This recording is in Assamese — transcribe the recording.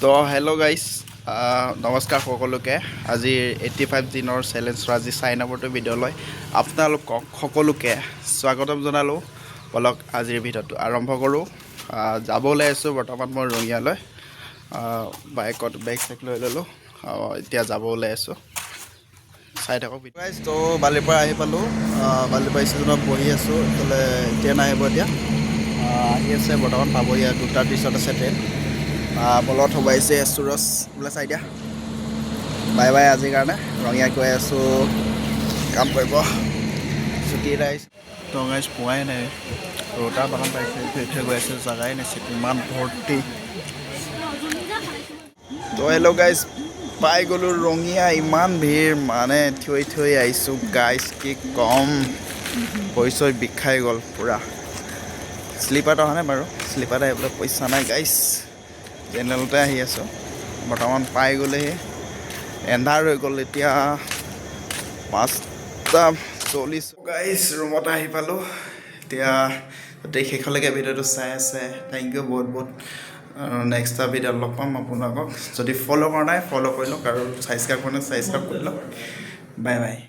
তো হেল্ল' গাইজ, নমস্কাৰ সকলোকে। আজিৰ 85 দিনৰ চেলেঞ্জৰ আজি 4 নম্বৰটো ভিডিঅ'লৈ আপোনালোকক সকলোকে স্বাগতম জনালোঁ। বলক, আজিৰ ভিডিঅ'টো আৰম্ভ কৰোঁ। যাব ওলাই আছোঁ বৰ্তমান মই ৰঙিয়ালৈ। বাইকত বেগ চেগ লৈ ল'লোঁ, এতিয়া যাব ওলাই আছোঁ। চাই থাকক গাইজ। তো বালিৰ পৰা আহি পালোঁ। বালিপাৰা ষ্টেচনত বহি আছোঁ। এইফালে ট্ৰেইন আহিব এতিয়া। আহি আছে, বৰ্তমান পাবহি আৰু 2টা 30ত আছে ট্ৰেইন। বলত হ'ব আহিছে সুৰজ বোলে। চাই দিয়া, বাই বাই আজিৰ কাৰণে। ৰঙিয়া গৈ আছোঁ কাম কৰিব। ছুটি এটা আহিছে। তো গাইজ, পোৱাই নাই, ৰৌতা বাগান পাইছে, থৈ গৈ আছে, জাগাই নাই, চিট ইমান ভৰ্তি। তো হেল্ল' গাইজ, পাই গ'লোঁ ৰঙিয়া। ইমান ভিৰ, মানে থিয় থিয় আহিছোঁ গাইজ, কি কম, ভৰি চৰি বিষাই গ'ল পূৰা। শ্লিপাৰত অহা নাই বাৰু, শ্লিপাৰত আহিবলৈ পইচা নাই গাইজ, জেনেৰেলতে আহি আছোঁ। বৰ্তমান পাই গ'লেহি, এন্ধাৰ হৈ গ'ল। এতিয়া 5টা 40। গাইজ, ৰুমত আহি পালোঁ এতিয়া। গোটেই শেষলৈকে ভিডিঅ'টো চাই আছে, thank U বহুত বহুত। আৰু নেক্সট এটা ভিডিঅ'ত লগ পাম আপোনালোকক। যদি ফ'ল' কৰা নাই, ফ'ল' কৰি লওক আৰু ছাবস্ক্ৰাইব কৰা নাই, ছাবস্ক্ৰাইব কৰি লওক। Bye bye.